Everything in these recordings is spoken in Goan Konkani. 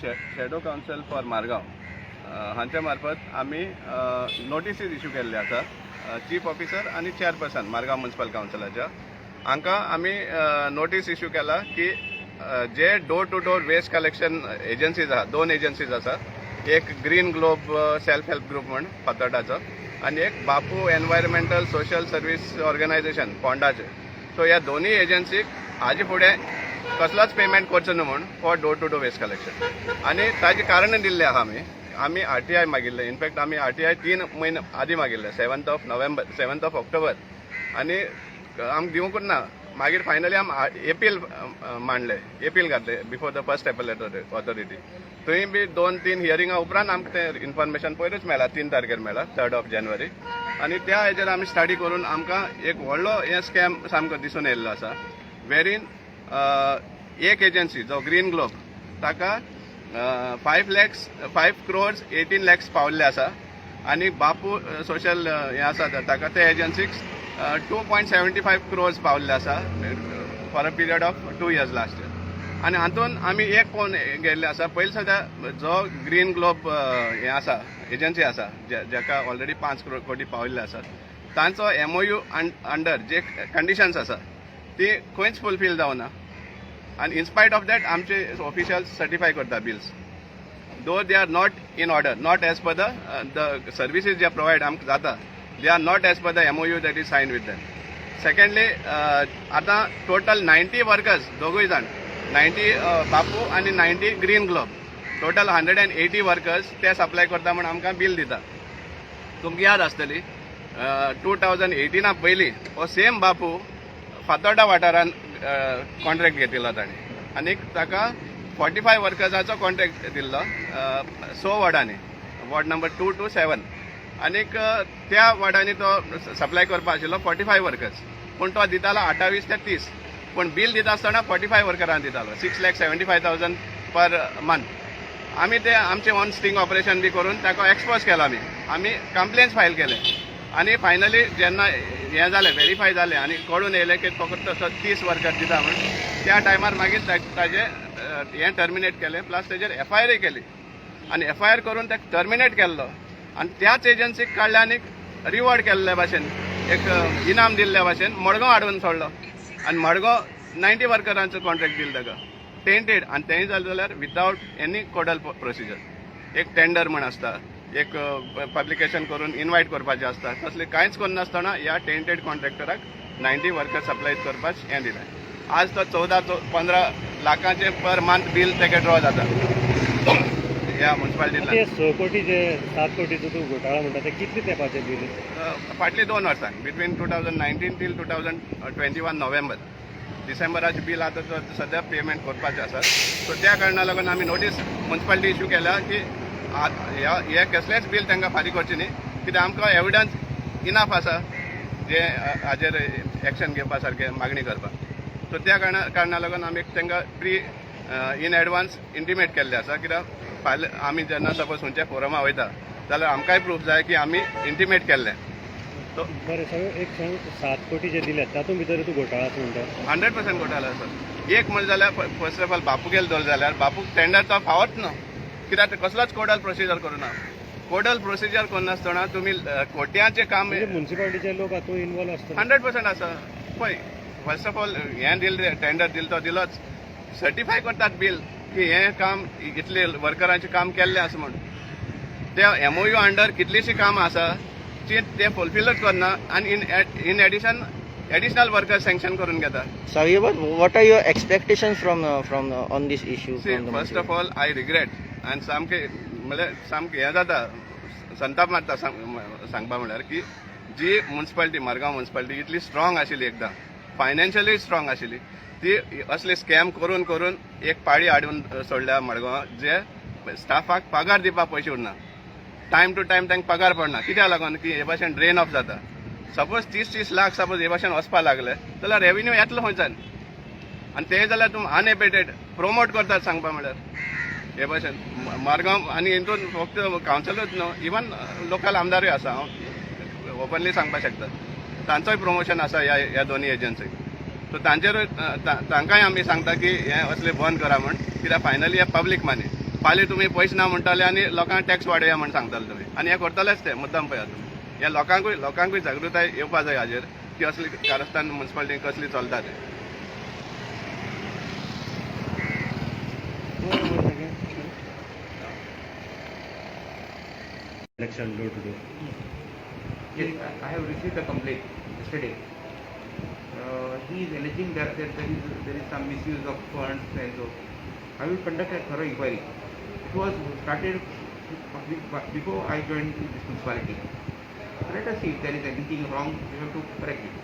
Shadow Council for Margao हांच्या मार्फत आमी नोटिसीज इश्यू केल्ले आसा चीफ ऑफिसर आनी चेअरपर्सन मारगांव म्युन्सिपल कावन्सिलाच्या. हांकां आमी नोटीस इश्यू केला की जे door to door waste collection agencies आहा, दोन एजन्सीज आसा, एक green globe self help group म्हण फातोर्डाचो आनी एक Bapu environmental social service organisation फोंडाचे. सो ह्या दोनूय एजन्सीक हाजे फुडें कसलोच पेमेंट करचो न्हू म्हूण for door to door waste collection. आनी ताजे कारणां दिल्लें आहा. आमी आरटीआय मागिल्ले. इनफॅक्ट आमी आरटीआय 3 म्हयने आदीं मागिल्ले, 7th of November, 7th of October, आनी आमकां दिवंकूच ना. मागीर फायनली आमी एपील मांडले, एपील घातले before the first appellate authority. थंय बी दोन तीन हियरिंगा उपरांत आमकां तें इन्फॉर्मेशन पयरूच मेळ्ळा, 3 तारखेर मेळ्ळा, 3rd of January. आनी त्या हेजेर आमी स्टडी करून आमकां एक व्हडलो हें स्कॅम सामको दिसून येयल्लो आसा, वेरीन एक एजन्सी जो ग्रीन ग्लोब, ताका 5 lakhs, 5 crores 18 lakhs पावल्ले आसा आनी बापू सोशल हें आसा ताका, ते एजन्सीक 2.75 crores पावल्ले आसा for a period of 2 years last year. आनी हातून आमी एक पळोवन गेल्ले आसा. पयलीं सद्या जो ग्रीन ग्लोब हें आसा, एजन्सी आसा, जाका ऑलरेडी 5 कोटी पाविल्ले आसात, तांचो एमओयू अंडर जे कंडिशन्स आसा ती खंयच फुलफील जावना आनी इनस्पायट ऑफ that आमचे ऑफिशियल्स सर्टिफाय करता bills, though they are not in order, not as per the services J provide आमकां जाता, they are not as per the MOU that is sign with them. Secondly, आतां टोटल 90 वर्कर्स, दोगूय जाण, 90 बापू आनी 90 green globe, total 180 workers ते सप्लाय करता म्हूण आमकां बील दिता. तुमकां याद आसतली, 2018 पयलीं हो सेम बापू फातोर्डा वाठारान कॉन्ट्रॅक्ट घेतिल्लो ताणें आनी ताका 45 वर्कर्साचो कॉन्ट्रॅक्ट दिल्लो स वॉर्डांनी, वॉर्ड नंबर 2 टू 7. आनीक त्या वॉर्डांनी तो सप्लाय करपा आशिल्लो 45 वर्कर्स, पूण तो दितालो 28 ते 30, पूण बील दिता आसतना 45 वर्करांक दितालो, 6,75,000 per month. आमी ते आमचे ऑन स्टिंग ऑपरेशन बी करून ताका एक्सपोज केलो. आमी कंप्लेन्स फायल केले आनी फायनली जेन्ना हें जालें, व्हेरीफाय जालें आनी कळून येयलें की फकत तसो 30 वर्कर दिता म्हूण, त्या टायमार मागीर ताजें हें टर्मिनेट केलें, प्लस तेजेर एफआयआरय केली आनी एफआयआर करून ताका टर्मिनेट केल्लो आनी त्याच एजन्सीक काडले आनी रिवॉर्ड केल्ले भाशेन, एक इनाम दिल्ल्या भाशेन मडगांव हाडून सोडलो आनी मडगांव 90 वर्करांचो कॉन्ट्रॅक्ट दिलो ताका टेंटेड. आनी तेंय जालें जाल्यार विदावट एनी कोडल प्रोसिजर. एक टेंडर म्हण आसता, एक पब्लिकेशन करून इनवायट करपाचें आसता, तसलें कांयच करनासतना ह्या टेंटेड कॉन्ट्रॅक्टराक 90 वर्कर सप्लाय करपाक हें दिलें. आज तो 14-15 लाखाचें पर मंथ बील तेका ड्रॉ जाता ह्या मुन्सिपालिटींतल्यान. ते 6 कोटी जे 7 कोटीचो तूं घोटाळा म्हणटा, ते कितले तेंपाचे बील? फाटली 2 वर्सां, between 2019 till 2021 November. डिसेंबराचें बील आतां तो सद्या पेमेंट करपाचें आसा. सो त्या कारणा लागून आमी नोटीस मुन्सिपालिटी इश्यू केल्या की हे कसलेंच बील तांकां फारीक करचें न्ही, कित्याक आमकां एविडन्स इनाफ आसा जे हाजेर एक्शन घेवपा सारकें मागणी करपाक. सो त्या कारणा लागून आमी तांकां प्री इन एडवान्स इंटिमेट केल्लें आसा, कित्याक फाल्यां आमी जेन्ना सपोज खंयच्या फोरमा वयता जाल्यार आमकांय प्रूफ जाय की आमी इंटिमेट केल्लें. तो बरें, सगळें एक सांग, 7 कोटी जे दिल्यात तातूंत भितर तूं घोटाळा आसा म्हणटा? 100% घोटाळो आसा. एक म्हणलें जाल्यार, फर्स्ट ऑफ ऑल बापूक गेलो जाल्यार बापूक टेंडर तो फावत ना, कित्याक ते कसलोच कोडल प्रोसिजर करुना. कोडल प्रोसिजर करनासतना तुमी कोट्यांचें काम. म्हणजे मुन्सिपालिटीचे लोक हातूंत इन्वॉल्व आसतले? 100% आसा. पळय, फर्स्ट ऑफ ऑल हें दिलें, टेंडर दिलें तो दिलोच, सर्टिफाय करतात बील की हें काम इतले वर्करांचें काम केल्लें आसा म्हूण. ते एमओयू अंडर कितलींशीं कामां आसा ती ते फुलफिलूच करना आनी in addition additional worker sanction करून घेता. Savio, what are your expectations from on this issue? See, from the first of all, I regret आनी सामकें म्हणल्यार सामकें हें जाता, संताप मारता सांगपा म्हणल्यार की जी मुन्सिपालिटी, मारगांव मुन्सिपालिटी इतली स्ट्रॉंग आशिल्ली, एकदां फायनान्शियली स्ट्रॉंग आशिल्ली, ती असले स्कॅम करून करून एक पाळी हाडून सोडल्या मडगांव, जे स्टाफाक पगार दिवपाक पयशे उरना. टायम टू टायम तांकां पगार पडना. कित्याक लागून की हे भाशेन ड्रेन ऑफ जाता. सपोज 30-30 लाख सपोज हे भाशेन वचपाक लागले जाल्यार रेवेन्यू येतलो खंयच्यान? आनी ते जाल्यार तुमी अनएबेटेड प्रोमोट करतात. सांगपा म्हणल्यार हे भाशेन मारगांव आनी हितून फक्त कावन्सिलूच न्हू, इवन लोकल आमदारूय आसा, हांव ओपनली सांगपाक शकता, तांचोय प्रमोशन आसा ह्या ह्या दोनूय एजन्सीक. सो तांचेरूय तांकांय आमी सांगता की हें असलें बंद करा म्हूण, कित्याक फायनली हें पब्लीक मनी. फाल्यां तुमी पयशे ना म्हणटाले आनी लोकांक टॅक्स वाडोवया म्हण सांगताले तुमी. आनी हें करतलेच ते मुद्दाम. पळयात तुमी, ह्या लोकांकूय जागृताय येवपा जाय हाजेर की असली कारस्थान मुन्सिपालिटी कसली चलता ते. Election door to door. Yes, I have received a complaint yesterday. He is alleging that there is some misuse of funds and so. I will conduct a thorough inquiry. It was started before I joined this municipality. So let us see if there is anything wrong, we have to correct it.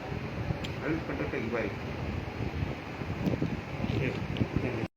I will conduct an inquiry. Yes, thank you.